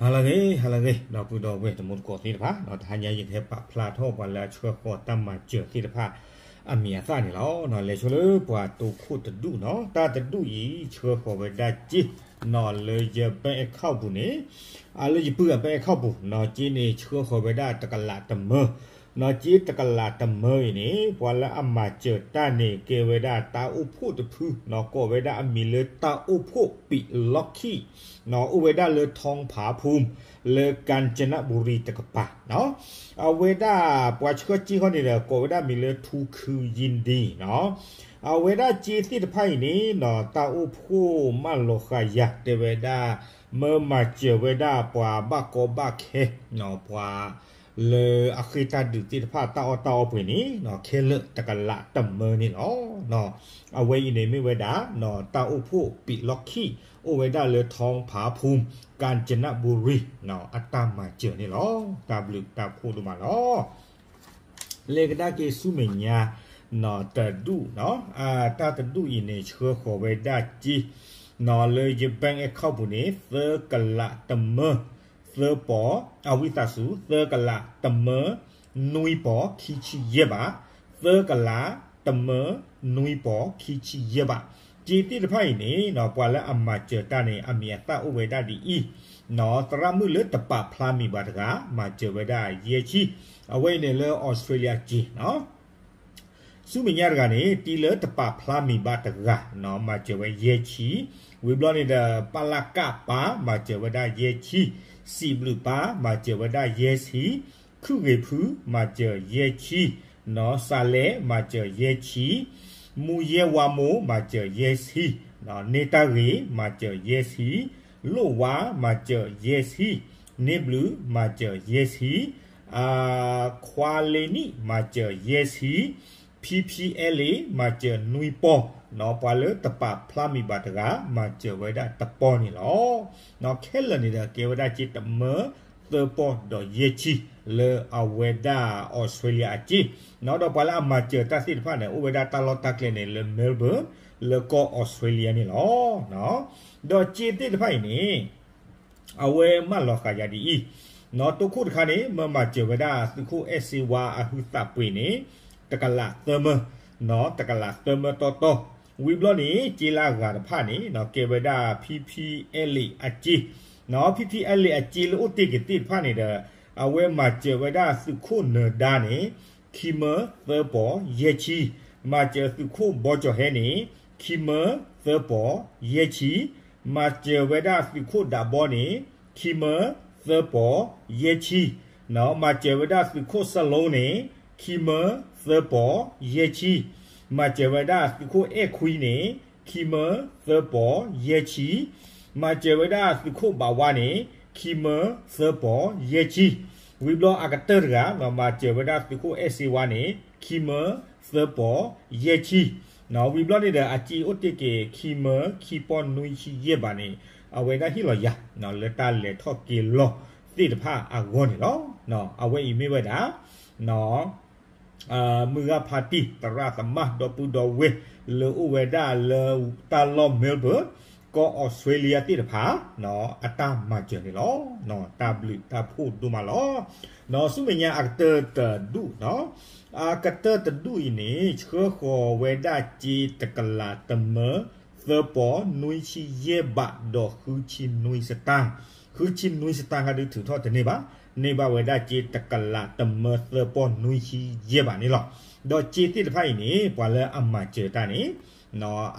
ဟါလၢအဂ့ၤ ဟါလၢအဂ့ၤ ဒီပုၢ်ဒီဝဲၢ်တံၤသကိးသ့ၣ်တဖၣ်, တဟါညါယကဟဲပာ်ဖျါထီၣ်ပှၤလၢအဆှၢဃီၤတၢ်မၤစၢၤသ့ၣ်တဖၣ် အမံၤအသၣ်န့ၣ်လီၤ. လဲၤဆိလၢပှၤတိခိၣ်တဒူၣ်နီၤ, တၢ်တဒူၣ်အံၤ ဆှၢဃီၤဝဲဒၣ်စ့ နီၤ လၢယ bank account ပူၤန့ၣ်, အလၢယပုၢ်အ bank account ပူၤနီၤ, စ့န့ၣ်ဆှၢဃီၤဝဲဒၣ်တကလးတမၢ နီၤ, စ့တကလးတမၢအံၤန့ၣ် ပှၤလၢအမၤစၢၤတၢ်န့ၣ် ကဲဝဲဒၣ်တၢ်အိၣ်ဖှိၣ်တဖုနီၤ, ကိးဝဲဒၣ်အမံၤလၢတၢ်အိၣ်ဖှိၣ်ပံးလီၢ်ခံ နီၤ, အိၣ်ဝဲဒၣ်လၢ Thongphaphuam လၢ ကၣ်စနဘူရံ တကပၤနီၤ. အဝဲဒၣ်ပှၤဆှၢစ့ဃီန့ၣ်ဒီး ကိးဝဲဒၣ်မံၤလၢ ထူခူယ့ဒံနီၤ. အဝဲဒၣ်စ့သ့ၣ်တဖၣ်အံၤန့ၣ်နီၤ, တၢ်အိၣ်ဖှိၣ်မၢလီၤဃာ်ယၤ တဲဝဲဒၣ် မၢမၤစၢၤဝဲဒၣ်ပှၤဘၣ်ကီဘၣ်ခဲနီၤ, ပှၤလၢအဃ့ၢ်တၢ်ဒုးသ့ၣ်တဖၣ် တၢ်အီၣ်တၢ်အီပှ့ၤန့ၣ်နီၤ, ခဲလၢာ်တကလးတမၢန့ၣ်လီၤ. အဝဲအံၤန့ၣ်မ့ၢ်ဝဲဒၣ်နီၤ, တၢ်အိၣ်ဖှိၣ်ပံးလီၢ်ခံ အိၣ်ဝဲဒၣ်လၢ Thongphaphuam ကၣ်စနဘူရံနီၤ, အတၢ်မၤစၢၤန့ၣ်လီၤ. တၢ်ဘျုးတၢ်ဖှိၣ်ဒိၣ်မးလီၤ. လဲၤကဒါက့ၤဆူမဲာ်ညါနီၤ, တဒူၣ်နီၤ, တၢ်တဒူၣ်အံၤန့ၣ် ဆှၢဃီၤဝဲဒၣ်စ့နီၤ, လၢယ bank account ပူၤန့ၣ် သၢကလးတမၢ သၢပီၤ, အဝံသးစူၤ သၢကလးတမၢ နွံပီၤ ခံဆံယဲၢ်ဘး, သၢကလးတမၢ နွံပီၤ ခံဆံယဲၢ်ဘး. စ့သ့ၣ်တဖၣ်အံၤန့ၣ်နီၤ, ပှၤလၢအမၤစၢၤတၢ်န့ၣ် အမံၤအသၣ်အိၣ်ဝဲဒၣ်ဒ်အံၤနီၤ, သရၣ်မုၣ်လၢတပာ်ဖျါမံၤဘၣ်တဂၤ မၤစၢၤဝဲဒၣ်ယဲၢ်ဆံ, အဝဲအံၤန့ၣ်လၢ Australia စ့နီၤ. ဆူမဲာ်ညါတဂၤန့ၣ် တံၤလၢတပာ်ဖျါမံၤဘၣ်တဂၤနီၤ, မၤစၢၤဝဲယဲၢ်ဆံ, ဝံၤဘျီန့ၣ်ဒီး ပလကပၤ မၤစၢၤဝဲဒၣ်ယဲၢ်ဆံ, စံးဘျုးပၤ မၤစၢၤဝဲဒၣ်ယဲၢ်ဆံ, ခုၣ်ဂ့ၤဖု မၤစၢၤယဲၢ်ဆံနီၤ, စးလဲၣ် မၤစၢၤယဲၢ်ဆံ, မူယဲဝါမိၢ် မၤစၢၤယဲၢ်ဆံနီၤ, န့ၢ်တၢ်ဂ့ၤ မၤစၢၤယဲၢ်ဆံ, လိၣ်ဝါ မၤစၢၤယဲၢ်ဆံ, န့ၢ်ဘျုး မၤစၢၤယဲၢ်ဆံ, ခွါလ့နံၣ် မၤစၢၤယဲၢ်ဆံ, ဖံဖံအဲလ့ မၤစၢၤနွံပီၤနီၤ, ပှၤလၢတပာ်ဖျါမံၤဘၣ်တဂၤ မၤစၢၤဝဲဒၣ်တပီၤန့ၣ်လီၤ. ခဲလၢာ်န့ၣ်ဒီး ကဲဝဲဒၣ်စ့တမၢ သၢပီၤဒီးယဲၢ်ဆံ လၢအဝဲဒၣ် Australia အစ့နီၤ, ဒီးပှၤလၢအမၤစၢၤတၢ်သ့ၣ်တဖၣ်န့ၣ် အိၣ်ဝဲဒၣ်တၢ်လီၢ်တၢ်ကျဲန့ၣ် လၢ Melbourne လၢကီၢ် Australia န့ၣ်လီၤ. ဒီးစ့သ့ၣ်တဖၣ်အံၤန့ၣ် အဝဲမၢလီၤဃာ်ယၤဒ်အံၤနီၤ, တိခိၣ်တခါန့ၣ် မၢမၤစၢၤဝဲဒၣ်သုးခိၣ်အဲၣ်စ့ဝါအဟုသးပှ့ၤန့ၣ် တကလးသၢမၢ, နီၤ, တကလးသၢမၢတီတီ, ဝံၤဘျီန့ၣ် စ့လၢအဂၤတဖၣ်န့ၣ်နီၤ, ကဲဝဲဒၣ် ဖံဖံအဲလ့အစ့, နီၤ, ဖံဖံအဲလ့အစ့လၢအိၣ်တ့ၢ်က့ၤသ့ၣ်တဖၣ်န့ၣ်ဒီး အဝဲမၤစၢၤဝဲဒၣ်သုးခိၣ်နၢၤဒါန့ၣ် ခံမၢသၢပီၤယဲၢ်ဆံ, မၤစၢၤသုးခိၣ်ဘီကၠီၤဟဲန့ၣ် ခံမၢသၢပီၤယဲၢ်ဆံ, မၤစၢၤဝဲဒၣ်သုးခိၣ်ဒးဘီန့ၣ် ခံမၢသၢပီၤယဲၢ်ဆံ, နီၤ, မၤစၢၤဝဲဒၣ်သုးခိၣ်စလိန့ၣ် ခံမၢသၢပီၤယဲၢ်ဆံ, မၤစၢၤဝဲဒၣ်သုးခိၣ်အဲၣ်ခွံန့ၣ် ခံမၢသၢပီၤယဲၢ်ဆံ, မၤစၢၤဝဲဒၣ်သုးခိၣ်ဘးဝါန့ၣ် ခံမၢသၢပီၤယဲၢ်ဆံ, ဝံၤဘျီအကတၢၢ်တဂၤနီၤ, မၤစၢၤဝဲဒၣ်သုးခိၣ်အဲၣ်စ့ဝါန့ၣ် ခံမၢသၢပီၤယဲၢ်ဆံ, နီၤ, ဝံၤဘျီန့ၣ်ဒီး အစ့အိၣ်တ့ၢ်က့ၤ ခံမၢခံပီၤနွံဆံယဲၢ်ဘးန့ၣ် အဝဲဒၣ်ဟ့ၣ်လီၤယၤ လၢတၢ်လဲၤထီၣ်က့ၤလီၤသ့ၣ်တဖၣ်အဂီၢ်န့ၣ်လီၤ. အဝဲအံၤမ့ၢ်ဝဲဒၣ် နီၤ မုၢ်ဂၤဖးတံၢ် သရၣ်သမါ ဒီပုၢ်ဒီဝဲၢ် လၢအိၣ်ဝဲဒၣ်လၢတၢ်လီၢ် Melbourne ကီၢ် Australia သ့ၣ်တဖၣ် အတၢ်မၤစၢၤန့ၣ်လီၤ. တၢ်ဘျုးတၢ်ဖှိၣ်ဒိၣ်မးလီၤ. နီၤ ဆူမဲာ်ညါအကတၢၢ်တဒူၣ်နီၤ, အကတၢၢ်တဒူၣ်အံၤန့ၣ် ဆှၢဃီၤဝဲဒၣ်စ့တကလးတမၢ သၢပီၤနွံဆံယဲၢ်ဘး ဒီးဃုဆံနွံစတၢၣ်, ဃုဆံနွံစတၢၣ်ခါဒုးထုးထီၣ်တန့ၢ်ဘၣ်, န့ၢ်ဘၣ်ဝဲဒၣ်စ့တကလးတမၢသၢပီၤနွံဆံယဲၢ်ဘးန့ၣ်လီၤ. ဒီးစ့သ့ၣ်တဖၣ်အံၤန့ၣ် ပှၤလၢအမၤစၢၤတၢ်န့ၣ်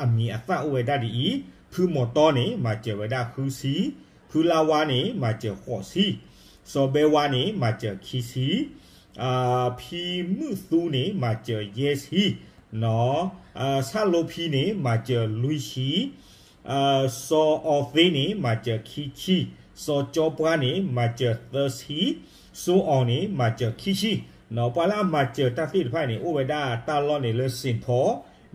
အမံၤအသၣ်အိၣ်ဝဲဒၣ်ဒ်အံၤ, ဖုမီၤတီန့ၣ် မၤစၢၤဝဲဒၣ်ဃုဆံ, ဖုလါဝါန့ၣ် မၤစၢၤဃိးဆံ, စီၤဘဲဝါန့ၣ် မၤစၢၤခံဆံ, ဖံမုၣ်သူန့ၣ် မၤစၢၤယဲၢ်ဆံ, နီၤ, ဆၣ်လိဖံန့ၣ် မၤစၢၤလွံၢ်ဆံ, စီၤအီၤသ့န့ၣ် မၤစၢၤခံဆံ, စီၤကၠီပှၢ်န့ၣ် မၤစၢၤသၢဆံ, စိအီၤန့ၣ် မၤစၢၤခံဆံ, နီၤ, ပှၤလၢအမၤစၢၤတၢ်သ့ၣ်တဖၣ်န့ၣ် အိၣ်ဝဲဒၣ်တၢ်လီၢ်န့ၣ်လၢ Saint Paul,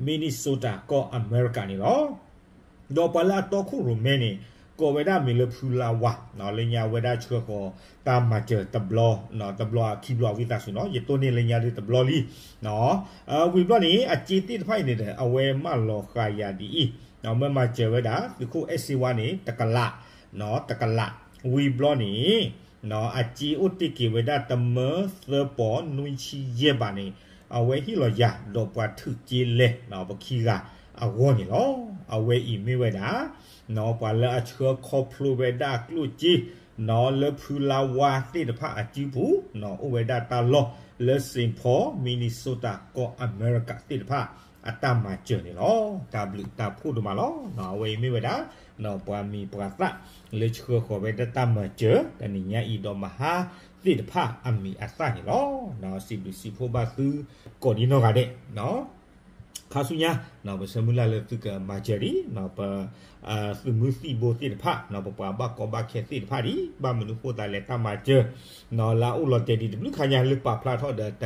Minnesota ကီၢ်အမဲရကၤန့ၣ်လီၤ. ဒီးပှၤလၢအတီခိၣ်ရိၣ်မဲန့ၣ် ကိးဝဲဒၣ်မံၤလၢဖုလါဝါ, နီၤ, လၢညါဝဲဒၣ်ဆှၢဃီၤတၢ်မၤစၢၤတဘျီ, နီၤ, တဘျီခံဘျီဝံသးစူၤနီၤ, ယတိၢ်န့ၢ်လၢညါဒုးတဘျီလံ, နီၤ, ဝံၤဘျီန့ၣ် အစ့သ့ၣ်တဖၣ်အံၤန့ၣ်ဒီး အဝဲမၢလီၤဃာ်ယၤဒ်အံၤ, နီၤ, မၢမၤစၢၤဝဲဒၣ် သုးခိၣ်အဲၣ်စ့ဝါန့ၣ် တကလး, နီၤ, တကလး ဝံၤဘျီန့ၣ် အစ့အိၣ်တ့ၢ်က့ၤဝဲဒၣ်တမၢသၢပီၢ်နွံဆံယဲၢ်ဘးန့ၣ် အဝဲဟ့ၣ်လီၤယၤ ဒီးပှၤထုးစ့လဲၤ ပခံဂၤအဂီၢ်န့ၣ်လီၤ. အဝဲအံၤမ့ၢ်ဝဲဒၣ် ပှၤလၢအဆှၢခီဖျိဝဲဒၣ်ကျိၣ်စ့ လၢဖုလါဝါသ့ၣ်တဖၣ်အစုပူၤ အိၣ်ဝဲဒၣ်တၢ်လီၢ် လၢ Saint Paul Minnesota ကီၢ်အမဲရကၤသ့ၣ်တဖၣ် အတၢ်မၤစၢၤန့ၣ်လီၤ. တၢ်ဘျုးတၢ်ဖှိၣ်ဒိၣ်မးလီၤ. အဝဲအံၤမ့ၢ်ဝဲဒၣ် ပှၤမံၤပှၤသၣ်လၢဆှၢဃီၤဝဲဒၣ်တၢ်မၤစၢၤ တနံၤညါအံၤဒီးမဟါသ့ၣ်တဖၣ်အမံၤအသၣ်န့ၣ်လီၤ. စံးဘျုးစံးဖှိၣ်ဘၣ်သုကိးဒံနီၢ်ဂၤဒဲး ခါဆူညါ ပဆၢမုၢ်လၢ်လၢသုကမၤစၢၤဒံး ပသုးမုၢ်သံၣ်ဘိသ့ၣ်တဖၣ် ပပှၤဘၣ်ကီဘၣ်ခဲသ့ၣ်တဖၣ်ဒံး ဘၣ်မနုၤဃိသတးလဲၣ် တၢ်မၤစၢၤ လၢအအိၣ်လီၤတဲာ်ဒံးတဘျုးခါညါလၢပာ်ဖျါထီၣ်ဒီး တ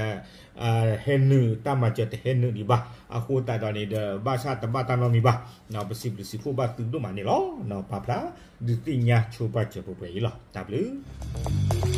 ဟဲနုာ်တၢ်မၤစၢၤတဟဲနုာ်ဒံးဘၣ် အဃိသတးဒီးန့ၣ်ဒီး ဘၣ်ဆၣ်တဘၣ်တၢ်နီတမံၤဘၣ် ပစံးဘျုးစံးဖှိၣ်ဘၣ်သုဒိၣ်မးန့ၣ်လီၤ. ပာ်ဖျါဒုးသ့ၣ်ညါဆိပာ်စၢၤပှဲၤပှဲၤအံၤလီၤ. တၢ်ဘျုး